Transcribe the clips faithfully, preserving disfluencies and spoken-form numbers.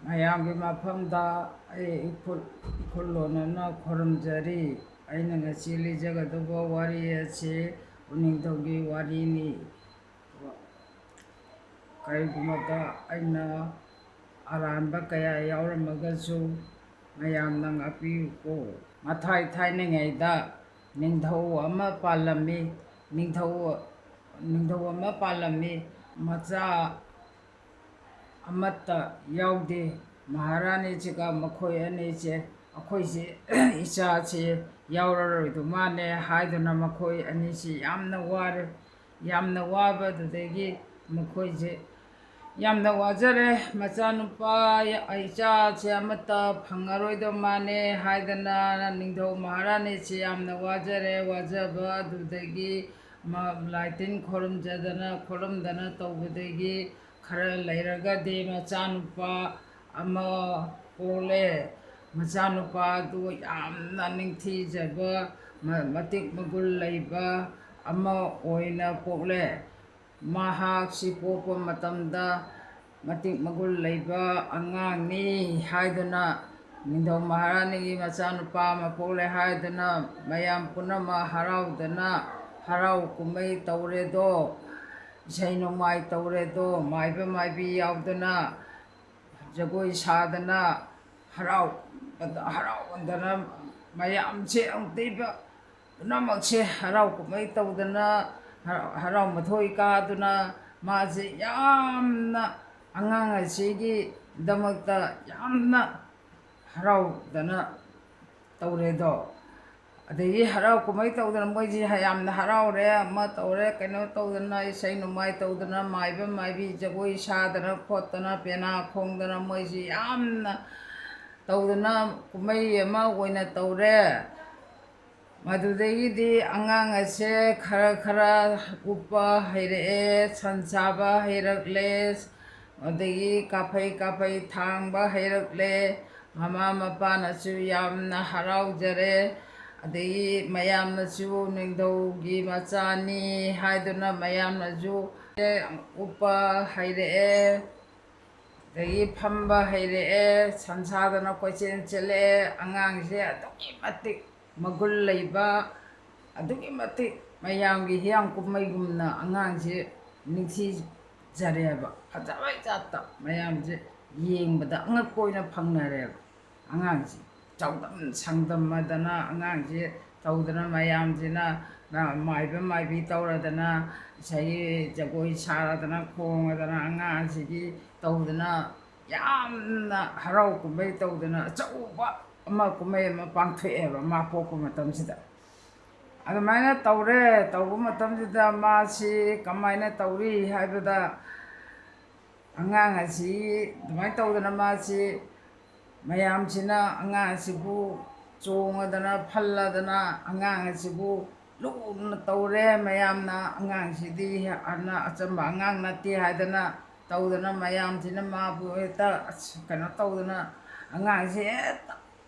ꯃꯌꯥꯝꯒꯤ ꯃꯐꯝꯗ ꯑꯩ ꯏꯈꯨꯠ, ꯏꯈꯨꯠ ꯂꯣꯟꯅꯅ ꯈꯨꯔꯨꯝꯖꯔꯤ꯫ ꯑꯩꯅ ꯉꯁꯤ ꯂꯤꯖꯒꯗꯕ ꯋꯥꯔꯤ ꯑꯁꯤ ꯎꯅꯤꯡꯊꯧꯒꯤ ꯋꯥꯔꯤꯅꯤ꯫ ꯀꯔꯤꯒꯨꯝꯕꯗ ꯑꯩꯅ ꯑꯔꯥꯟꯕ ꯀꯌꯥ ꯌꯥꯎꯔꯝꯃꯒꯁꯨ ꯃꯌꯥꯝꯅ ꯉꯥꯛꯄꯤꯌꯨꯀꯣ꯫ ꯃꯊꯥꯏ ꯊꯥꯏꯅꯉꯩꯗ ꯅꯤꯡꯊꯧ ꯑꯃ ꯄꯥꯜꯂꯝꯃꯤ꯫ ꯅꯤꯡꯊꯧ, ꯅꯤꯡꯊꯧ ꯑꯃ ꯄꯥꯜꯂꯝꯃꯤ꯫ ꯃꯆꯥ ꯑꯃꯠꯇ ꯌꯥꯎꯗꯦ꯫ ꯃꯍꯥꯔꯥꯅꯤꯁꯤꯒ ꯃꯈꯣꯏ ꯑꯅꯤꯁꯦ, "ꯑꯩꯈꯣꯏꯁꯦ ꯏꯆꯥꯁꯦ ꯌꯥꯎꯔꯔꯣꯏꯗꯧ ꯃꯥꯜꯂꯦ" ꯍꯥꯏꯗꯨꯅ ꯃꯈꯣꯏ ꯑꯅꯤꯁꯤ ꯌꯥꯝꯅ ꯋꯥꯔꯦ꯫ ꯌꯥꯝꯅ ꯋꯥꯕꯗꯨꯗꯒꯤ ꯃꯈꯣꯏꯁꯦ ꯌꯥꯝꯅ ꯋꯥꯖꯔꯦ꯫ ꯃꯆꯥꯅꯨꯄꯥ, ꯏꯆꯥꯁꯦ ꯑꯃꯠꯇ ꯐꯪꯉꯔꯣꯏꯗꯧ ꯃꯥꯜꯂꯦ ꯍꯥꯏꯗꯅ ꯅꯤꯡꯊꯧ ꯃꯍꯥꯔꯥꯅꯤꯁꯦ ꯌꯥꯝꯅ ꯋꯥꯖꯔꯦ꯫ ꯋꯥꯖꯕ ꯑꯗꯨꯗꯒꯤ ꯃ-, ꯂꯥꯏ ꯇꯤꯟ ꯈꯣꯏꯔꯨꯝꯖꯗꯅ ꯈꯣꯠꯂꯝꯗꯅ ꯇꯧꯕꯗꯒꯤ ꯈꯔ ꯂꯩꯔꯒꯗꯤ ꯃꯆꯥꯅꯨꯄꯥ ꯑꯃ ꯄꯣꯛꯂꯦ꯫ ꯃꯆꯥꯅꯨꯄꯥ ꯑꯗꯨ ꯌꯥꯝꯅ ꯅꯤꯡꯊꯤꯖꯕ, ꯃ-, ꯃꯇꯤꯛ ꯃꯒꯨꯟ ꯂꯩꯕ ꯑꯃ ꯑꯣꯏꯅ ꯄꯣꯛꯂꯦ꯫ ꯃꯍꯥꯛꯁꯤ ꯄꯣꯛꯄ ꯃꯇꯝꯗ ꯃꯇꯤꯛ ꯃꯒꯨꯟ ꯂꯩꯕ ꯑꯉꯥꯡꯅꯤ ꯍꯥꯏꯗꯨꯅ, ꯅꯤꯡꯊꯧ ꯃꯍꯥꯔꯥꯅꯤꯒꯤ ꯃꯆꯥꯅꯨꯄꯥ ꯑꯃ ꯄꯣꯛꯂꯦ ꯍꯥꯏꯗꯨꯅ ꯃꯌꯥꯝ ꯄꯨꯝꯅꯃꯛ ꯍꯔꯥꯎꯗꯅ ꯍꯔꯥꯎ ꯀꯨꯝꯍꯩ ꯇꯧꯔꯦꯗꯣ꯫ ꯏꯁꯩ ꯅꯣꯡꯃꯥꯏ ꯇꯧꯔꯦꯗꯣ꯫ ꯃꯥꯏꯕ ꯃꯥꯏꯕꯤ ꯌꯥꯎꯗꯅ ꯖꯒꯣꯏ ꯁꯥꯗꯅ ꯍꯔꯥꯎꯕꯗ, ꯍꯔꯥꯎꯃꯟꯗꯅ ꯃꯌꯥꯝꯁꯦ ꯑꯃꯨꯛꯇꯣꯏꯕ ꯄꯨꯝꯅꯃꯛꯁꯦ ꯍꯔꯥꯎ ꯀꯨꯝꯍꯩ ꯇꯧꯗꯅ, ꯍꯔꯥꯎ, ꯍꯔꯥꯎ ꯃꯊꯣꯏ ꯀꯥꯗꯨꯅ ꯃꯥꯁꯦ ꯌꯥꯝꯅ ꯑꯉꯥꯡ ꯑꯁꯤꯒꯤꯗꯃꯛꯇ ꯌꯥꯝꯅ ꯍꯔꯥꯎꯗꯅ ꯇꯧꯔꯦꯗꯣ꯫ ꯑꯗꯒꯤ ꯍꯔꯥꯎ ꯀꯨꯝꯍꯩ ꯇꯧꯗꯅ ꯃꯣꯏꯁꯤ ꯌꯥꯝꯅ ꯍꯔꯥꯎꯔꯦ, ꯑꯃ ꯇꯧꯔꯦ, ꯀꯩꯅꯣ ꯇꯧꯗꯅ, ꯏꯁꯩ ꯅꯣꯡꯃꯥꯏ ꯇꯧꯗꯅ, ꯃꯥꯏꯕ ꯃꯥꯏꯕꯤ ꯖꯒꯣꯏ ꯁꯥꯗꯅ ꯈꯣꯠꯇꯅ, ꯄꯦꯅꯥ ꯈꯣꯡꯗꯅ ꯃꯣꯏꯁꯤ ꯌꯥꯝꯅ ꯇꯧꯗꯅ ꯀꯨꯝꯍꯩ ꯑꯃ ꯑꯣꯏꯅ ꯇꯧꯔꯦ꯫ ꯃꯗꯨꯗꯒꯤꯗꯤ ꯑꯉꯥꯡ ꯑꯁꯦ ꯈꯔ ꯈꯔ ꯎꯞꯄ ꯍꯩꯔꯛꯑꯦ, ꯁꯟ ꯆꯥꯕ ꯍꯩꯔꯛꯂꯦ, ꯑꯗꯒꯤ ꯀꯥꯐꯩ ꯀꯥꯐꯩ ꯊꯥꯡꯕ ꯍꯩꯔꯛꯂꯦ꯫ ꯃꯃꯥ ꯃꯄꯥꯅꯁꯨ ꯌꯥꯝꯅ ꯍꯔꯥꯎꯖꯔꯦ꯫ ꯑꯗꯒꯤ ꯃꯌꯥꯝꯅꯁꯨ ꯅꯤꯡꯊꯧꯒꯤ ꯃꯆꯥꯅꯤ ꯍꯥꯏꯗꯨꯅ ꯃꯌꯥꯝꯅꯁꯨ ꯎꯞꯄ ꯍꯩꯔꯛꯑꯦ꯫ ꯑꯗꯒꯤ ꯐꯝꯕ ꯍꯩꯔꯛꯑꯦ, ꯁꯟꯁꯥꯗꯅ ꯀꯣꯏꯆꯦꯟ ꯆꯦꯜꯂꯛꯑꯦ꯫ ꯑꯉꯥꯡꯁꯦ ꯑꯗꯨꯛꯀꯤ ꯃꯇꯤꯛ ꯃꯒꯨꯟ ꯂꯩꯕ, ꯑꯗꯨꯛꯀꯤ ꯃꯇꯤꯛ ꯃꯌꯥꯝꯒꯤ ꯍꯤꯌꯥꯡ ꯀꯨꯝꯃꯩꯒꯨꯝꯅ ꯑꯉꯥꯡꯁꯦ ꯅꯤꯡꯊꯤꯖꯔꯦꯕ꯫ ꯐꯖꯕꯩ ꯖꯥꯠꯇ ꯃꯌꯥꯝꯁꯦ ꯌꯦꯡꯕꯗ ꯑꯉꯛꯄ ꯑꯣꯏꯅ ꯐꯪꯅꯔꯦꯕ꯫ ꯑꯉꯥꯡꯁꯦ ꯆꯥꯎꯗꯝ ꯁꯪꯗꯝꯃꯗꯅ, ꯑꯉꯥꯡꯁꯦ ꯇꯧꯗꯅ, ꯃꯌꯥꯝꯁꯤꯅ ꯃꯥꯏꯕ ꯃꯥꯏꯕꯤ ꯇꯧꯔꯗꯅ, ꯉꯁꯥꯏꯒꯤ ꯖꯒꯣꯏ ꯁꯥꯔꯗꯅ, ꯈꯣꯡꯉꯗꯅ, ꯑꯉꯥꯡꯁꯤꯒꯤ ꯇꯧꯗꯅ, ꯌꯥꯝꯅ ꯍꯔꯥꯎ ꯀꯨꯝꯍꯩ ꯇꯧꯗꯅ ꯑꯆꯧꯕ ꯑꯃ ꯀꯨꯝꯍꯩ ꯑꯃ ꯄꯥꯡꯊꯣꯛꯑꯦꯕ ꯃꯥ ꯄꯣꯛꯄ ꯃꯇꯝꯁꯤꯗ꯫ ꯑꯗꯨꯃꯥꯏꯅ ꯇꯧꯔꯦ꯫ ꯇꯧꯕ ꯃꯇꯝꯁꯤꯗ ꯃꯥꯁꯤ ꯀꯃꯥꯏꯅ ꯇꯧꯔꯤ ꯍꯥꯏꯕꯗ, ꯑꯉꯥꯡ ꯑꯁꯤ ꯑꯗꯨꯃꯥꯏꯅ ꯇꯧꯗꯅ ꯃꯥꯁꯤ, ꯃꯌꯥꯝꯁꯤꯅ ꯑꯉꯥꯡ ꯑꯁꯤꯕꯨ ꯆꯣꯡꯉꯗꯅ ꯐꯜꯂꯗꯅ, ꯑꯉꯥꯡ ꯑꯁꯤꯕꯨ ꯂꯨꯅ ꯇꯧꯔꯦ꯫ ꯃꯌꯥꯝꯅ ꯑꯉꯥꯡꯁꯤꯗꯤ ꯑꯅ-, ꯑꯆꯝꯕ ꯑꯉꯥꯡ ꯅꯠꯇꯦ ꯍꯥꯏꯗꯅ ꯇꯧꯗꯅ, ꯃꯌꯥꯝꯁꯤꯅ ꯃꯥꯕꯨ ꯍꯦꯛꯇ ꯑꯁ ꯀꯩꯅꯣ ꯇꯧꯗꯅ, ꯑꯉꯥꯡꯁꯦ ꯍꯦꯛꯇ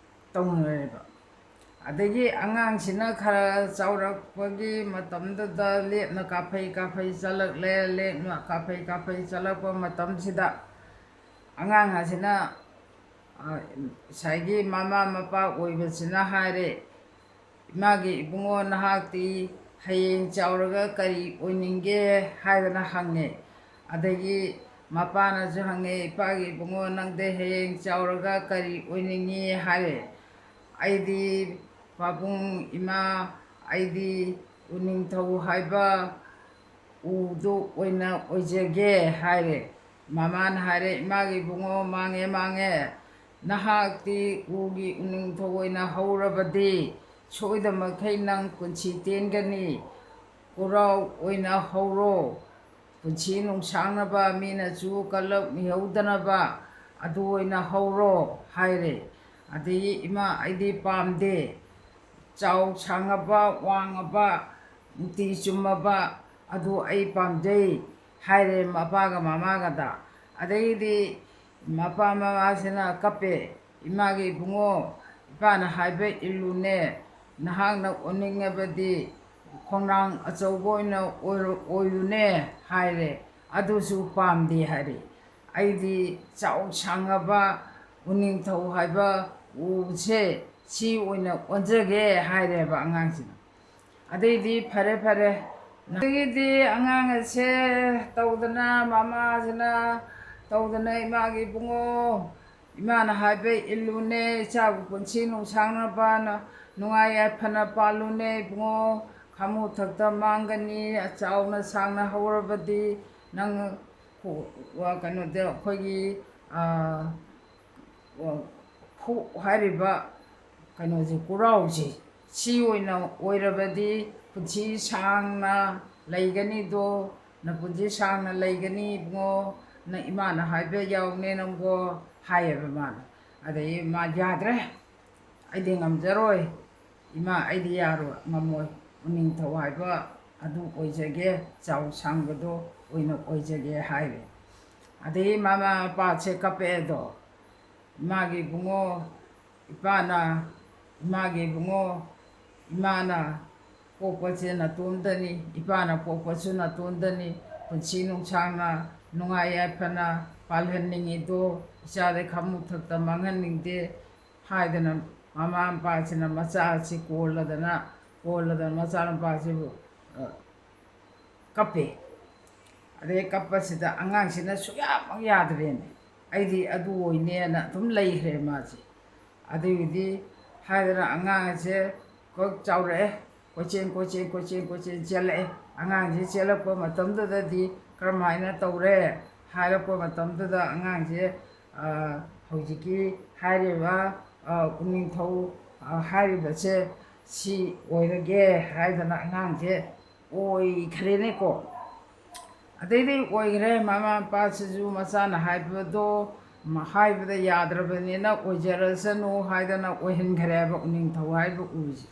ꯇꯧꯅꯔꯦꯕ꯫ ꯑꯗꯒꯤ ꯑꯉꯥꯡꯁꯤꯅ ꯈꯔ ꯆꯥꯎꯔꯛꯄꯒꯤ ꯃꯇꯝꯗꯨꯗ ꯂꯦꯛꯅ ꯀꯥꯐꯩ ꯀꯥꯐꯩ ꯆꯠꯂꯛꯂꯦ꯫ ꯂꯦꯛꯅ ꯀꯥꯐꯩ ꯀꯥꯐꯩ ꯆꯠꯂꯛꯄ ꯃꯇꯝꯁꯤꯗ ꯑꯉꯥꯡ ꯑꯁꯤꯅ, ꯑ, ꯉꯁꯥꯏꯒꯤ ꯃꯃꯥ ꯃꯄꯥ ꯑꯣꯏꯕꯁꯤꯅ ꯍꯥꯏꯔꯦ, "ꯏꯃꯥꯒꯤ ꯏꯕꯨꯡꯉꯣ, ꯅꯍꯥꯛꯇꯤ ꯍꯌꯦꯡ ꯆꯥꯎꯔꯒ ꯀꯔꯤ ꯑꯣꯏꯅꯤꯡꯒꯦ?" ꯍꯥꯏꯗꯅ ꯍꯪꯉꯦ꯫ ꯑꯗꯒꯤ ꯃꯄꯥꯅꯁꯨ ꯍꯪꯉꯦ, "ꯏꯄꯥꯒꯤ ꯏꯕꯨꯡꯉꯣ, ꯅꯪꯗꯤ ꯍꯌꯦꯡ ꯆꯥꯎꯔꯒ ꯀꯔꯤ ꯑꯣꯏꯅꯤꯡꯉꯤ?" ꯍꯥꯏꯔꯦ꯫ "ꯑꯩꯗꯤ ꯄꯥꯕꯨꯡ, ꯏꯃꯥ, ꯑꯩꯗꯤ ꯎꯅꯤꯡꯊꯧ ꯍꯥꯏꯕ ꯎꯗꯨ ꯑꯣꯏꯅ ꯑꯣꯏꯖꯒꯦ" ꯍꯥꯏꯔꯦ꯫ ꯃꯃꯥꯅ ꯍꯥꯏꯔꯦ, "ꯏꯃꯥꯒꯤ ꯏꯕꯨꯡꯉꯣ, ꯃꯥꯡꯉꯦ, ꯃꯥꯡꯉꯦ꯫ ꯅꯍꯥꯛꯇꯤ ꯎꯒꯤ ꯎꯅꯤꯡꯊꯧ ꯑꯣꯏꯅ ꯍꯧꯔꯕꯗꯤ ꯁꯣꯏꯗꯃꯛꯈꯩ ꯅꯪ ꯄꯨꯟꯁꯤ ꯇꯦꯟꯒꯅꯤ꯫ ꯎꯔꯥꯎ ꯑꯣꯏꯅ ꯍꯧꯔꯣ꯫ ꯄꯨꯟꯁꯤ ꯅꯨꯡꯁꯥꯡꯅꯕ, ꯃꯤꯅꯁꯨ ꯀꯜꯂꯛꯃꯤꯍꯧꯗꯅꯕ ꯑꯗꯨ ꯑꯣꯏꯅ ꯍꯧꯔꯣ" ꯍꯥꯏꯔꯦ꯫ ꯑꯗꯒꯤ, "ꯏꯃꯥ, ꯑꯩꯗꯤ ꯄꯥꯝꯗꯦ꯫ ꯆꯥꯎ ꯁꯥꯡꯉꯕ, ꯋꯥꯡꯉꯕ, ꯃꯨꯇꯤ ꯆꯨꯝꯃꯕ ꯑꯗꯨ ꯑꯩ ꯄꯥꯝꯖꯩ" ꯍꯥꯏꯔꯦ ꯃꯄꯥꯒ ꯃꯃꯥꯒꯗ꯫ ꯑꯗꯩꯗꯤ ꯃꯄꯥ ꯃꯃꯥꯁꯤꯅ ꯀꯞꯄꯦ, "ꯏꯃꯥꯒꯤ ꯏꯕꯨꯡꯉꯣ, ꯏꯄꯥꯅ ꯍꯥꯏꯕ ꯏꯜꯂꯨꯅꯦ, ꯅꯍꯥꯛꯅ ꯑꯣꯟꯅꯤꯡꯉꯕꯗꯤ ꯈꯣꯡꯅꯥꯡ ꯑꯆꯧꯕ ꯑꯣꯏꯅ ꯑꯣꯏꯔꯣ-, ꯑꯣꯏꯌꯨꯅꯦ" ꯍꯥꯏꯔꯦ꯫ "ꯑꯗꯨꯁꯨ ꯄꯥꯝꯗꯦ" ꯍꯥꯏꯔꯦ꯫ ꯑꯩꯗꯤ ꯆꯥꯎ ꯁꯥꯡꯉꯕ ꯎꯅꯤꯡꯊꯧ ꯍꯥꯏꯕ ꯎꯁꯦ ꯁꯤ ꯑꯣꯏꯅ ꯑꯣꯟꯖꯒꯦ ꯍꯥꯏꯔꯦꯕ ꯑꯉꯥꯡꯁꯤꯅ꯫ ꯑꯗꯩꯗꯤ ꯐꯔꯦ ꯐꯔꯦ꯫ ꯑꯗꯒꯤꯗꯤ ꯑꯉꯥꯡ ꯑꯁꯦ ꯇꯧꯗꯅ ꯃꯃꯥꯁꯤꯅ ꯇꯧꯗꯅ ꯏꯃꯥꯒꯤ ꯏꯕꯨꯡꯉꯣ ꯏꯃꯥꯅ ꯍꯥꯏꯕ ꯏꯜꯂꯨꯅꯦ, ꯏꯆꯥꯕꯨ ꯄꯨꯟꯁꯤ ꯅꯨꯡꯁꯥꯡꯅꯕꯅ ꯅꯨꯡꯉꯥꯏ ꯌꯥꯏꯐꯅ ꯄꯥꯜꯂꯨꯅꯦ ꯏꯕꯨꯡꯉꯣ꯫ ꯈꯥꯃꯨ ꯊꯛꯇ ꯃꯥꯡꯒꯅꯤ, ꯆꯥꯎꯅ ꯁꯥꯡꯅ ꯍꯧꯔꯕꯗꯤ ꯅꯪ ꯈꯨ-, ꯋꯥ-, ꯀꯩꯅꯣꯗ ꯑꯩꯈꯣꯏꯒꯤ, ꯑꯥ, ꯋꯥ-, ꯈꯨ-, ꯍꯥꯏꯔꯤꯕ ꯀꯩꯅꯣꯁꯦ, ꯀꯨꯔꯥꯎꯁꯦ, ꯁꯤ ꯑꯣꯏꯅ ꯑꯣꯏꯔꯕꯗꯤ ꯄꯨꯟꯁꯤ ꯁꯥꯡꯅ ꯂꯩꯒꯅꯤꯗꯣ, ꯅꯄꯨꯟꯁꯤ ꯁꯥꯡꯅ ꯂꯩꯒꯅꯤ ꯏꯕꯨꯡꯉꯣ, ꯅꯪ ꯏꯃꯥꯅ ꯍꯥꯏꯕ ꯌꯥꯎꯅꯦ ꯅꯪꯕꯣ, ꯍꯥꯏꯌꯦꯕ ꯃꯥꯅ꯫ ꯑꯗꯩ ꯃꯥ ꯌꯥꯗ꯭ꯔꯦ, "ꯑꯩꯗꯤ ꯉꯝꯖꯔꯣꯏ ꯏꯃꯥ, ꯑꯩꯗꯤ ꯌꯥꯔꯣꯏ, ꯉꯝꯃꯣꯏ, ꯎꯅꯤꯡꯊꯧ ꯍꯥꯏꯕ ꯑꯗꯨ ꯑꯣꯏꯖꯒꯦ, ꯆꯥꯎ ꯁꯥꯡꯕꯗꯣ ꯑꯣꯏꯅ ꯑꯣꯏꯖꯒꯦ" ꯍꯥꯏꯔꯦ꯫ ꯑꯗꯩ ꯃꯃꯥ ꯃꯄꯥꯁꯦ ꯀꯞꯄꯛꯑꯦꯗꯣ, ꯏꯃꯥꯒꯤ ꯏꯕꯨꯡꯉꯣ, ꯏꯄꯥꯅ, ꯏꯃꯥꯒꯤ ꯏꯕꯨꯡꯉꯣ, ꯏꯃꯥꯅ ꯄꯣꯛꯄꯁꯦ ꯅꯇꯣꯝꯗꯅꯤ, ꯏꯄꯥꯅ ꯄꯣꯛꯄꯁꯨ ꯅꯇꯣꯝꯗꯅꯤ, ꯄꯨꯟꯁꯤ ꯅꯨꯡꯁꯥꯡꯅ ꯅꯨꯡꯉꯥꯏ ꯌꯥꯏꯐꯅ ꯄꯥꯜꯍꯟꯅꯤꯡꯉꯤꯗꯣ, ꯏꯆꯥꯗꯤ ꯈꯥꯃꯨ ꯊꯛꯇ ꯃꯥꯡꯍꯟꯅꯤꯡꯗꯦ ꯍꯥꯏꯗꯅ ꯃꯃꯥ ꯃꯄꯥꯁꯤꯅ ꯃꯆꯥꯁꯤ ꯀꯣꯜꯂꯗꯅ, ꯀꯣꯜꯂꯗꯅ ꯃꯆꯥꯅꯨꯄꯥꯁꯤꯕꯨ, ꯑ, ꯀꯞꯄꯦ꯫ ꯑꯗꯩ ꯀꯞꯄꯁꯤꯗ ꯑꯉꯥꯡꯁꯤꯅ ꯁꯨꯡꯌꯥꯃꯛ ꯌꯥꯗ꯭ꯔꯦꯅꯦ꯫ ꯑꯩꯗꯤ ꯑꯗꯨ ꯑꯣꯏꯅꯦꯅ ꯑꯗꯨꯝ ꯂꯩꯈ꯭ꯔꯦ ꯃꯥꯁꯦ꯫ ꯑꯗꯨꯒꯤꯗꯤ ꯍꯥꯏꯗꯅ ꯑꯉꯥꯡꯁꯦ ꯀꯛ ꯆꯥꯎꯔꯛꯑꯦ꯫ ꯀꯣꯏꯆꯦꯟ, ꯀꯣꯏꯆꯦꯟ, ꯀꯣꯏꯆꯦꯟ, ꯀꯣꯏꯆꯦꯟ ꯆꯦꯜꯂꯛꯑꯦ꯫ ꯑꯉꯥꯡꯁꯦ ꯆꯦꯜꯂꯛꯄ ꯃꯇꯝꯗꯨꯗꯗꯤ ꯀꯔꯝꯍꯥꯏꯅ ꯇꯧꯔꯦ ꯍꯥꯏꯔꯛꯄ ꯃꯇꯝꯗꯨꯗ ꯑꯉꯥꯡꯁꯦ, ꯑ, ꯍꯧꯖꯤꯛꯀꯤ ꯍꯥꯏꯔꯤꯕ, ꯑ, ꯎꯅꯤꯡꯊꯧ, ꯑ, ꯍꯥꯏꯔꯤꯕꯁꯦ ꯁꯤ ꯑꯣꯏꯔꯒꯦ ꯍꯥꯏꯗꯅ ꯑꯉꯥꯡꯁꯦ ꯑꯣꯏꯈ꯭ꯔꯦꯅꯦꯀꯣ꯫ ꯑꯗꯩꯗꯤ ꯑꯣꯏꯈ꯭ꯔꯦ, ꯃꯃꯥ ꯃꯄꯥꯁꯤꯁꯨ ꯃꯆꯥꯅ ꯍꯥꯏꯕꯗꯣ ꯃ-, ꯍꯥꯏꯕꯗ ꯌꯥꯗ꯭ꯔꯕꯅꯤꯅ ꯑꯣꯏꯖꯔꯁꯅꯨ ꯍꯥꯏꯗꯅ ꯑꯣꯏꯍꯟꯈ꯭ꯔꯦꯕ ꯎꯅꯤꯡꯊꯧ ꯍꯥꯏꯕ ꯎꯁꯦ꯫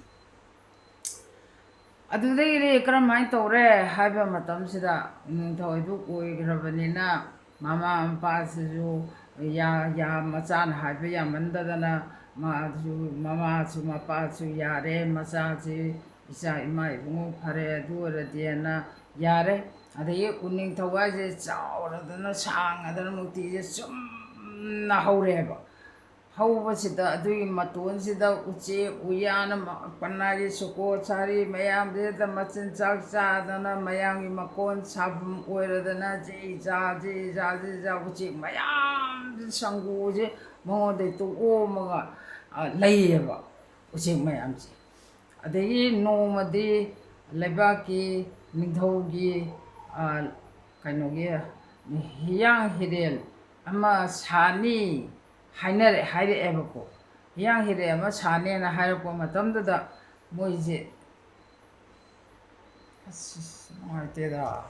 ꯑꯗꯨꯗꯒꯤꯗꯤ ꯀꯔꯝꯍꯥꯏꯅ ꯇꯧꯔꯦ ꯍꯥꯏꯕ ꯃꯇꯝꯁꯤꯗ ꯎꯅꯤꯡꯊꯧ ꯍꯥꯏꯗꯨ ꯑꯣꯏꯈ꯭ꯔꯕꯅꯤꯅ ꯃꯃꯥ ꯃꯄꯥꯁꯤꯁꯨ ꯌꯥ-, ꯌꯥ-, ꯃꯆꯥꯅ ꯍꯥꯏꯕ ꯌꯥꯃꯟꯗꯗꯅ ꯃꯥꯁꯨ, ꯃꯃꯥꯁꯨ ꯃꯄꯥꯁꯨ ꯌꯥꯔꯦ, ꯃꯆꯥꯁꯤ ꯏꯆꯥ ꯏꯃꯥ ꯏꯕꯨꯡꯉꯣ ꯐꯔꯦ, ꯑꯗꯨ ꯑꯣꯏꯔꯗꯤꯅ ꯌꯥꯔꯦ꯫ ꯑꯗꯒꯤ ꯎꯅꯤꯡꯊꯧ ꯍꯥꯏꯁꯦ ꯆꯥꯎꯔꯗꯅ ꯁꯥꯡꯉꯗꯅ ꯃꯨꯔꯇꯤꯁꯦ ꯆꯨꯝꯅ ꯍꯧꯔꯦꯕ꯫ ꯍꯧꯕꯁꯤꯗ ꯑꯗꯨꯒꯤ ꯃꯇꯣꯟꯁꯤꯗ ꯎꯆꯦꯛ ꯎꯌꯥꯅ ꯃ-, ꯄꯅꯥꯒꯤ ꯁꯨꯀꯣ ꯁꯥꯔꯤ ꯃꯌꯥꯝꯁꯤꯗ ꯃꯆꯤꯟꯖꯥꯛ ꯆꯥꯗꯅ ꯃꯌꯥꯝꯒꯤ ꯃꯀꯣꯟ ꯁꯥꯐꯝ ꯑꯣꯏꯔꯗꯅ ꯖꯤ ꯖꯥ, ꯖꯤ ꯖꯥ, ꯖꯤ ꯖꯥ ꯎꯆꯦꯛ ꯃꯌꯥꯝ ꯁꯪꯒꯨꯁꯦ ꯃꯉꯣꯟꯗ ꯍꯦꯛꯇ ꯑꯣꯝꯃꯒ, ꯑ, ꯂꯩꯌꯦꯕ ꯎꯆꯦꯛ ꯃꯌꯥꯝꯁꯦ꯫ ꯑꯗꯒꯤ ꯅꯣꯡꯃꯗꯤ ꯂꯩꯕꯥꯛꯀꯤ ꯅꯤꯡꯊꯧꯒꯤ, ꯑ, ꯀꯩꯅꯣꯒꯤ ꯍꯤꯌꯥꯡ ꯍꯤꯔꯦꯟ ꯑꯃ ꯁꯥꯅꯤ ꯍꯥꯏꯅꯔꯦ-, ꯍꯥꯏꯔꯛꯑꯦꯕꯀꯣ꯫ ꯍꯤꯌꯥꯡ ꯍꯤꯔꯦꯟ ꯑꯃ ꯁꯥꯅꯦꯅ ꯍꯥꯏꯔꯛꯄ ꯃꯇꯝꯗꯨꯗ ꯃꯣꯏꯁꯦ, ꯑꯁ, ꯅꯨꯡꯉꯥꯏꯇꯦꯗ꯫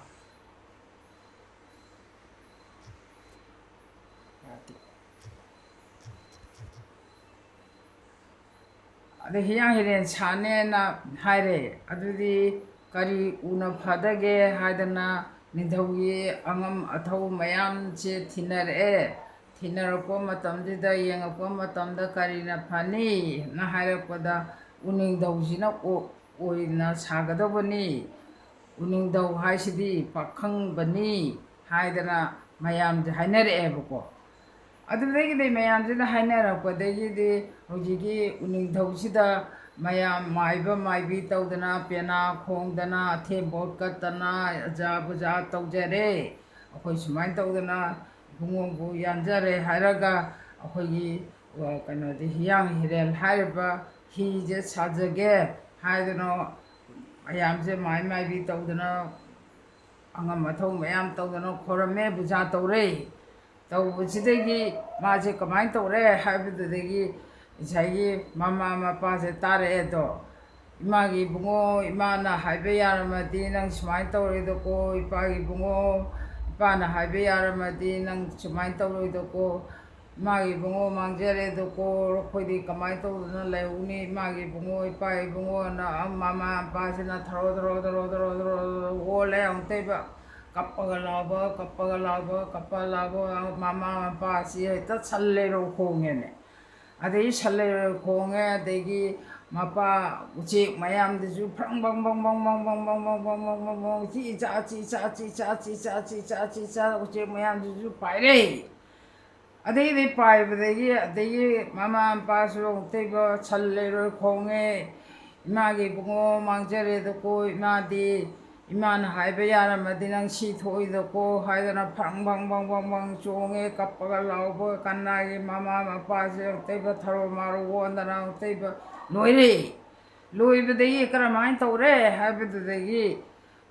ꯑꯗꯩ ꯍꯤꯌꯥꯡ ꯍꯤꯔꯦꯟ ꯁꯥꯅꯦꯅ ꯍꯥꯏꯔꯦ꯫ ꯑꯗꯨꯗꯤ ꯀꯔꯤ ꯎꯅ ꯐꯗꯒꯦ ꯍꯥꯏꯗꯅ ꯅꯤꯡꯊꯧꯒꯤ ꯑꯉꯝ ꯑꯊꯧ ꯃꯌꯥꯝꯁꯦ ꯊꯤꯅꯔꯛꯑꯦ꯫ ꯊꯤꯅꯔꯛꯄ ꯃꯇꯝꯁꯤꯗ, ꯌꯦꯡꯉꯛꯄ ꯃꯇꯝꯗ ꯀꯔꯤꯅ ꯐꯅꯤꯅ ꯍꯥꯏꯔꯛꯄꯗ, ꯎꯅꯤꯡꯊꯧꯁꯤꯅ ꯑꯣ-, ꯑꯣꯏꯅ ꯁꯥꯒꯗꯧꯕꯅꯤ, ꯎꯅꯤꯡꯊꯧ ꯍꯥꯏꯁꯤꯗꯤ ꯄꯥꯈꯪꯕꯅꯤ ꯍꯥꯏꯗꯅ ꯃꯌꯥꯝꯁꯦ ꯍꯥꯏꯅꯔꯛꯑꯦꯕꯀꯣ꯫ ꯑꯗꯨꯗꯒꯤꯗꯤ ꯃꯌꯥꯝꯁꯤꯅ ꯍꯥꯏꯅꯔꯛꯄꯗꯒꯤꯗꯤ ꯍꯧꯖꯤꯛꯀꯤ ꯎꯅꯤꯡꯊꯧꯁꯤꯗ ꯃꯌꯥꯝ ꯃꯥꯏꯕ ꯃꯥꯏꯕꯤ ꯇꯧꯗꯅ, ꯄꯦꯅꯥ ꯈꯣꯡꯗꯅ, ꯑꯊꯦꯝꯕꯣꯠ ꯀꯠꯇꯅ, ꯑꯖꯥ ꯕꯨꯖꯥ ꯇꯧꯖꯔꯦ꯫ ꯑꯩꯈꯣꯏ ꯁꯨꯃꯥꯏꯅ ꯇꯧꯗꯅ ꯏꯕꯨꯡꯉꯣꯕꯨ ꯌꯥꯟꯖꯔꯦ ꯍꯥꯏꯔꯒ ꯑꯩꯈꯣꯏꯒꯤ, ꯑ, ꯀꯩꯅꯣꯗꯤ ꯍꯤꯌꯥꯡ ꯍꯤꯔꯦꯟ ꯍꯥꯏꯔꯤꯕ ꯍꯤꯁꯦ ꯁꯥꯖꯒꯦ ꯍꯥꯏꯗꯅ ꯃꯌꯥꯝꯁꯦ ꯃꯥꯏ ꯃꯥꯏꯕꯤ ꯇꯧꯗꯅ, ꯑꯉꯝ ꯑꯊꯧ ꯃꯌꯥꯝ ꯇꯧꯗꯅ ꯈꯣꯏꯔꯝꯃꯦ, ꯄꯨꯖꯥ ꯇꯧꯔꯦ꯫ ꯇꯧꯕꯁꯤꯗꯒꯤ ꯃꯥꯁꯦ ꯀꯃꯥꯏꯅ ꯇꯧꯔꯦ ꯍꯥꯏꯕꯗꯨꯗꯒꯤ ꯉꯁꯥꯏꯒꯤ ꯃꯃꯥ ꯃꯄꯥꯁꯦ ꯇꯥꯔꯛꯑꯦꯗꯣ, "ꯏꯃꯥꯒꯤ ꯏꯕꯨꯡꯉꯣ, ꯏꯃꯥꯅ ꯍꯥꯏꯕ ꯌꯥꯔꯝꯃꯗꯤ ꯅꯪ ꯁꯨꯃꯥꯏꯅ ꯇꯧꯔꯣꯏꯗꯀꯣ, ꯏꯄꯥꯒꯤ ꯏꯕꯨꯡꯉꯣ, ꯏꯄꯥꯅ ꯍꯥꯏꯕ ꯌꯥꯔꯝꯃꯗꯤ ꯅꯪ ꯁꯨꯃꯥꯏꯅ ꯇꯧꯔꯣꯏꯗꯀꯣ, ꯏꯃꯥꯒꯤ ꯏꯕꯨꯡꯉꯣ ꯃꯥꯡꯖꯔꯦꯗꯀꯣ, ꯑꯩꯈꯣꯏꯗꯤ ꯀꯃꯥꯏꯅ ꯇꯧꯗꯅ ꯂꯩꯍꯧꯅꯤ? ꯏꯃꯥꯒꯤ ꯏꯕꯨꯡꯉꯣ, ꯏꯄꯥ ꯏꯕꯨꯡꯉꯣꯅ" ꯃꯃꯥ ꯃꯄꯥꯁꯤꯅ ꯊꯔꯣ ꯊꯔꯣ ꯊꯔꯣ ꯊꯔꯣ ꯊꯔꯣ ꯊꯔꯣ ꯑꯣꯜꯂꯦ ꯑꯃꯨꯛꯇꯣꯏꯕ꯫ ꯀꯞꯄꯒ ꯂꯥꯎꯕ, ꯀꯞꯄꯒ ꯂꯥꯎꯕ, ꯀꯞꯄ ꯂꯥꯎꯕ, ꯃꯃꯥ ꯃꯄꯥꯁꯤ ꯍꯦꯛꯇ ꯁꯟ ꯂꯩꯔꯧ ꯈꯣꯡꯉꯦꯅꯦ꯫ ꯑꯗꯒꯤ ꯁꯟ ꯂꯩꯔꯧ ꯈꯣꯡꯉꯦ, ꯑꯗꯒꯤ ꯃꯄꯥ ꯎꯆꯦꯛ ꯃꯌꯥꯝꯗꯨꯁꯨ ꯐ꯭ꯔꯪ ꯕꯪ ꯕꯪ ꯕꯪ ꯕꯪ ꯕꯪ ꯕꯪ ꯕꯪ ꯕꯪ ꯕꯪ ꯕꯪ ꯕꯪ ꯆꯤ ꯆꯥ ꯆꯤ ꯆꯥ ꯆꯤ ꯆꯥ ꯆꯤ ꯆꯥ ꯆꯤ ꯆꯥ ꯆꯤ ꯆꯥ ꯎꯆꯦꯛ ꯃꯌꯥꯝꯗꯨꯁꯨ ꯄꯥꯏꯔꯦ꯫ ꯑꯗꯩꯗꯤ ꯄꯥꯏꯕꯗꯒꯤ ꯑꯗꯒꯤ ꯃꯃꯥ ꯃꯄꯥꯁꯨ ꯑꯃꯨꯛꯇꯣꯏꯕ ꯁꯟ ꯂꯩꯔꯣꯏ ꯈꯣꯡꯉꯦ꯫ "ꯏꯃꯥꯒꯤ ꯏꯕꯨꯡꯉꯣ ꯃꯥꯡꯖꯔꯦꯗꯀꯣ, ꯏꯃꯥꯗꯤ ꯏꯃꯥꯅ ꯍꯥꯏꯕ ꯌꯥꯔꯝꯃꯗꯤ ꯅꯪ ꯁꯤ ꯊꯣꯛꯏꯗꯀꯣ" ꯍꯥꯏꯗꯅ ꯐ꯭ꯔꯪ ꯐꯪ ꯐꯪ ꯐꯪ ꯐꯪ ꯆꯣꯡꯉꯦ꯫ ꯀꯞꯄꯒ ꯂꯥꯎꯕ ꯀꯅꯥꯒꯤ ꯃꯃꯥ ꯃꯄꯥꯁꯦ ꯑꯃꯨꯛꯇꯣꯏꯕ ꯊꯔꯣ ꯃꯥꯔꯣ ꯑꯣꯟꯗꯅ ꯑꯃꯨꯛꯇꯣꯏꯕ ꯂꯣꯏꯔꯦ꯫ ꯂꯣꯏꯕꯗꯒꯤ ꯀꯔꯝꯍꯥꯏꯅ ꯇꯧꯔꯦ ꯍꯥꯏꯕꯗꯨꯗꯒꯤ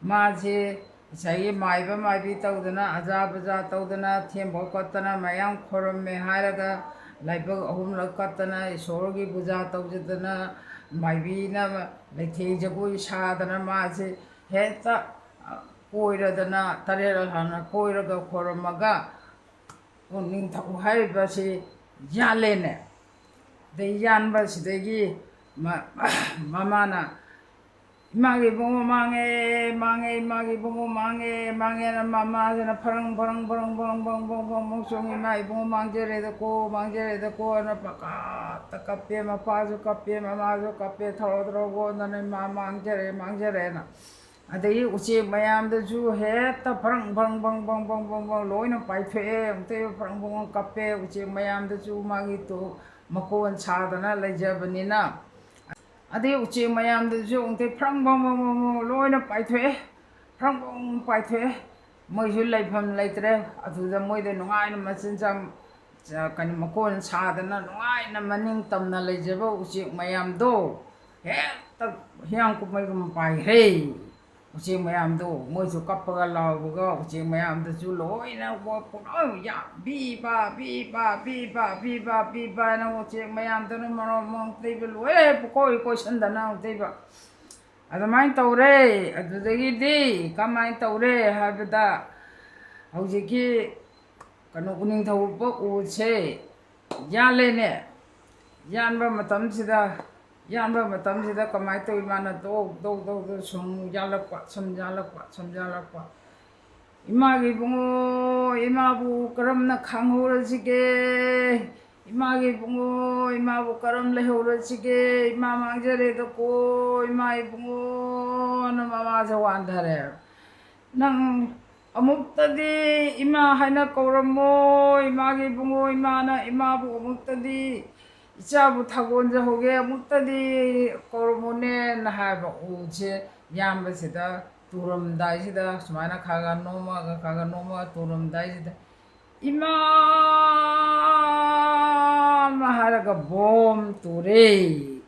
ꯃꯥꯁꯦ ꯉꯁꯥꯏꯒꯤ ꯃꯥꯏꯕ ꯃꯥꯏꯕꯤ ꯇꯧꯗꯅ, ꯑꯖꯥ ꯕꯖꯥ ꯇꯧꯗꯅ, ꯊꯦꯝꯕ ꯈꯣꯠꯇꯅ ꯃꯌꯥꯝ ꯈꯣꯏꯔꯝꯃꯦ ꯍꯥꯏꯔꯒ, ꯂꯥꯏꯕꯛ ꯑꯍꯨꯝꯂꯛ ꯀꯠꯇꯅ, ꯏꯁꯣꯔꯒꯤ ꯄꯨꯖꯥ ꯇꯧꯖꯗꯅ, ꯃꯥꯏꯕꯤꯅ ꯂꯩꯊꯦꯡ ꯖꯒꯣꯏ ꯁꯥꯗꯅ ꯃꯥꯁꯦ ꯍꯦꯛꯇ ꯀꯣꯏꯔꯗꯅ, ꯇꯔꯦꯠ ꯑꯜꯍꯥꯟꯅ ꯀꯣꯏꯔꯒ ꯈꯣꯏꯔꯝꯃꯒ, ꯎꯅꯤꯡꯊꯧ ꯍꯥꯏꯔꯤꯕꯁꯤ ꯌꯥꯜꯂꯦꯅꯦ꯫ ꯑꯗꯩ ꯌꯥꯟꯕꯁꯤꯗꯒꯤ ꯃ-, ꯃꯃꯥꯅ, "ꯏꯃꯥꯒꯤ ꯏꯕꯨꯡꯉꯣ ꯃꯥꯡꯉꯦ, ꯃꯥꯡꯉꯦ, ꯏꯃꯥꯒꯤ ꯏꯕꯨꯡꯉꯣ ꯃꯥꯡꯉꯦ, ꯃꯥꯡꯉꯦꯅ" ꯃꯃꯥꯁꯤꯅ ꯐꯔꯪ, ꯐꯔꯪ, ꯐꯔꯪ, ꯐꯔꯪ, ꯐꯔꯪ, ꯐꯔꯪ, ꯐꯔꯪ ꯆꯣꯡꯉꯤ꯫ "ꯏꯃꯥ ꯏꯕꯨꯡꯉꯣ ꯃꯥꯡꯖꯔꯦꯗꯀꯣ, ꯃꯥꯡꯖꯔꯦꯗꯀꯣꯅ" ꯄꯪꯀꯞꯇ ꯀꯞꯄꯦ꯫ ꯃꯄꯥꯁꯨ ꯀꯞꯄꯦ, ꯃꯃꯥꯁꯨ ꯀꯞꯄꯦ, ꯊꯔꯣ ꯊꯔꯣ ꯑꯣꯟꯗꯅ "ꯏꯃꯥ ꯃꯥꯡꯖꯔꯦ, ꯃꯥꯡꯖꯔꯦꯅ"꯫ ꯑꯗꯒꯤ ꯎꯆꯦꯛ ꯃꯌꯥꯝꯗꯨꯁꯨ ꯍꯦꯛꯇ ꯐ꯭ꯔꯪ, ꯐ꯭ꯔꯪ, ꯐ꯭ꯔꯪ, ꯐ꯭ꯔꯪ, ꯐ꯭ꯔꯪ, ꯐ꯭ꯔꯪ, ꯐ꯭ꯔꯪ ꯂꯣꯏꯅ ꯄꯥꯏꯊꯣꯛꯑꯦ꯫ ꯑꯃꯨꯛꯇ ꯐ꯭ꯔꯪ, ꯐ꯭ꯔꯪ ꯀꯞꯄꯦ꯫ ꯎꯆꯦꯛ ꯃꯌꯥꯝꯗꯨꯁꯨ ꯃꯥꯒꯤ ꯇꯨ-, ꯃꯀꯣꯟ ꯁꯥꯗꯅ ꯂꯩꯖꯕꯅꯤꯅ꯫ ꯑꯗꯩ ꯎꯆꯦꯛ ꯃꯌꯥꯝꯗꯨꯁꯨ ꯑꯃꯨꯛꯇ ꯐ꯭ꯔꯪ, ꯐ꯭ꯔꯪ, ꯐ꯭ꯔꯪ, ꯐ꯭ꯔꯪ, ꯐ꯭ꯔꯪ ꯂꯣꯏꯅ ꯄꯥꯏꯊꯣꯛꯑꯦ꯫ ꯐ꯭ꯔꯪ, ꯐ꯭ꯔꯪ ꯄꯥꯏꯊꯣꯛꯑꯦ꯫ ꯃꯣꯏꯁꯨ ꯂꯩꯐꯝ ꯂꯩꯇ꯭ꯔꯦ꯫ ꯑꯗꯨꯗ ꯃꯣꯏꯗ ꯅꯨꯡꯉꯥꯏꯅ ꯃꯆꯤꯟꯖꯥꯛ ꯆ-, ꯀꯩꯅꯣ, ꯃꯀꯣꯟ ꯁꯥꯗꯅ ꯅꯨꯡꯉꯥꯏꯅ ꯃꯅꯤꯡ ꯇꯝꯅ ꯂꯩꯖꯕ ꯎꯆꯦꯛ ꯃꯌꯥꯝꯗꯣ ꯍꯦꯛꯇ ꯍꯤꯌꯥꯡ ꯀꯨꯝꯃꯩꯒꯨꯝ ꯄꯥꯏꯈ꯭ꯔꯦ꯫ ꯎꯆꯦꯛ ꯃꯌꯥꯝꯗꯣ ꯃꯣꯏꯁꯨ ꯀꯞꯄꯒ ꯂꯥꯎꯕꯒ ꯎꯆꯦꯛ ꯃꯌꯥꯝꯗꯨꯁꯨ ꯂꯣꯏꯅ ꯄꯨꯡꯌꯥ ꯕꯤꯕꯥ, ꯕꯤꯕꯥ, ꯕꯤꯕꯥ, ꯕꯤꯕꯥ, ꯕꯤꯕꯥꯅ ꯎꯆꯦꯛ ꯃꯌꯥꯝꯗꯨꯅ ꯃꯔꯣꯟ ꯃꯔꯣꯟ ꯇꯩꯕ ꯂꯣꯏꯔꯦ꯫ ꯄꯨꯀꯣꯏ ꯀꯣꯏꯁꯟꯗꯅ ꯑꯃꯨꯛꯇꯩꯕ꯫ ꯑꯗꯨꯃꯥꯏꯅ ꯇꯧꯔꯦ꯫ ꯑꯗꯨꯗꯒꯤꯗꯤ ꯀꯃꯥꯏꯅ ꯇꯧꯔꯦ ꯍꯥꯏꯕꯗ, ꯍꯧꯖꯤꯛꯀꯤ ꯀꯩꯅꯣ, ꯎꯅꯤꯡꯊꯧ ꯎꯁꯦ ꯌꯥꯜꯂꯦꯅꯦ꯫ ꯌꯥꯟꯕ ꯃꯇꯝꯁꯤꯗ, ꯌꯥꯟꯕ ꯃꯇꯝꯁꯤꯗ ꯀꯃꯥꯏꯅ ꯇꯧꯏ? ꯃꯥꯅ ꯗꯧ, ꯗꯧ, ꯗꯧ, ꯗꯧ ꯁꯨꯝ ꯌꯥꯜꯂꯛꯄ, ꯁꯨꯝ ꯌꯥꯜꯂꯛꯄ, ꯁꯨꯝ ꯌꯥꯜꯂꯛꯄ꯫ "ꯏꯃꯥꯒꯤ ꯏꯕꯨꯡꯉꯣ, ꯏꯃꯥꯕꯨ ꯀꯔꯝꯅ ꯈꯥꯡꯍꯧꯔꯁꯤꯒꯦ? ꯏꯃꯥꯒꯤ ꯏꯕꯨꯡꯉꯣ, ꯏꯃꯥꯕꯨ ꯀꯔꯝ ꯂꯩꯍꯧꯔꯁꯤꯒꯦ? ꯏꯃꯥ ꯃꯥꯡꯖꯔꯦꯗꯀꯣ, ꯏꯃꯥ ꯏꯕꯨꯡꯉꯣꯅ ꯃꯃꯥꯁꯦ ꯋꯥꯟꯊꯔꯦ꯫ "ꯅꯪ ꯑꯃꯨꯛꯇꯗꯤ ꯏꯃꯥ ꯍꯥꯏꯅ ꯀꯧꯔꯝꯃꯣ, ꯏꯃꯥꯒꯤ ꯏꯕꯨꯡꯉꯣ, ꯏꯃꯥꯅ ꯏꯃꯥꯕꯨ ꯑꯃꯨꯛꯇꯗꯤ, ꯏꯆꯥꯕꯨ ꯊꯥꯒꯣꯟꯖꯍꯧꯒꯦ, ꯑꯃꯨꯛꯇꯗꯤ ꯀꯧꯔꯝꯃꯣꯅꯦꯅ" ꯍꯥꯏꯕ꯫ ꯎꯁꯦ ꯌꯥꯝꯕꯁꯤꯗ ꯇꯨꯔꯝꯗꯥꯏꯁꯤꯗ ꯁꯨꯃꯥꯏꯅ ꯈꯔ ꯈꯔ ꯅꯣꯝꯃꯒ, ꯈꯔ ꯈꯔ ꯅꯣꯝꯃꯒ ꯇꯨꯔꯝꯗꯥꯏꯁꯤꯗ, "ꯏꯃꯥ!" ꯍꯥꯏꯔꯒ ꯕꯣꯝ ꯇꯨꯔꯦ꯫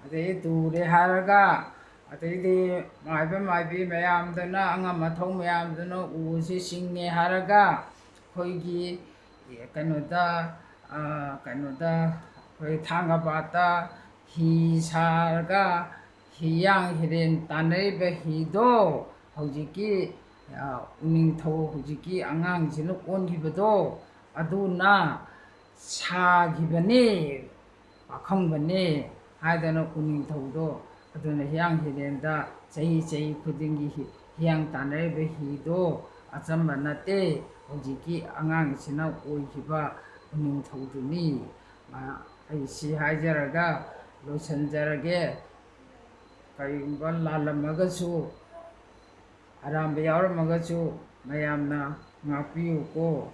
ꯑꯗꯩ ꯇꯨꯔꯦ ꯍꯥꯏꯔꯒ, ꯑꯗꯩꯗꯤ ꯃꯥꯏꯕ ꯃꯥꯏꯕꯤ ꯃꯌꯥꯝꯗꯨꯅ, ꯑꯉꯝ ꯑꯊꯧ ꯃꯌꯥꯝꯗꯨꯅ ꯎꯁꯤ ꯆꯤꯡꯉꯦ ꯍꯥꯏꯔꯒ, ꯑꯩꯈꯣꯏꯒꯤ ꯀꯩꯅꯣꯗ, ꯑ, ꯀꯩꯅꯣꯗ, ꯑꯩꯈꯣꯏ ꯊꯥꯡꯒꯄꯥꯠꯇ ꯍꯤ ꯁꯥꯔꯒ, ꯍꯤꯌꯥꯡ ꯍꯤꯔꯦꯟ ꯇꯥꯟꯅꯔꯤꯕ ꯍꯤꯗꯣ, ꯍꯧꯖꯤꯛꯀꯤ, ꯑ, ꯎꯅꯤꯡꯊꯧ, ꯍꯧꯖꯤꯛꯀꯤ ꯑꯉꯥꯡꯁꯤꯅ ꯑꯣꯟꯈꯤꯕꯗꯣ, ꯑꯗꯨꯅ ꯁꯥꯈꯤꯕꯅꯤ, ꯄꯥꯈꯪꯕꯅꯤ ꯍꯥꯏꯗꯅ ꯎꯅꯤꯡꯊꯧꯗꯣ꯫ ꯑꯗꯨꯅ ꯍꯤꯌꯥꯡ ꯍꯤꯔꯦꯟꯗ ꯆꯍꯤ, ꯆꯍꯤ ꯈꯨꯗꯤꯡꯒꯤ ꯍꯤ-, ꯍꯤꯌꯥꯡ ꯇꯥꯟꯅꯔꯤꯕ ꯍꯤꯗꯣ ꯑꯆꯝꯕ ꯅꯠꯇꯦ, ꯍꯧꯖꯤꯛꯀꯤ ꯑꯉꯥꯡꯁꯤꯅ ꯑꯣꯏꯈꯤꯕ ꯎꯅꯤꯡꯊꯧꯗꯨꯅꯤ꯫ ꯑ, ꯑꯩ ꯁꯤ ꯍꯥꯏꯖꯔꯒ ꯂꯣꯏꯁꯤꯟꯖꯔꯒꯦ꯫ ꯀꯔꯤꯒꯨꯝꯕ ꯂꯥꯜꯂꯝꯃꯒꯁꯨ, ꯑꯔꯥꯟꯕ ꯌꯥꯎꯔꯝꯃꯒꯁꯨ ꯃꯌꯥꯝꯅ ꯉꯥꯛꯄꯤꯌꯨꯀꯣ꯫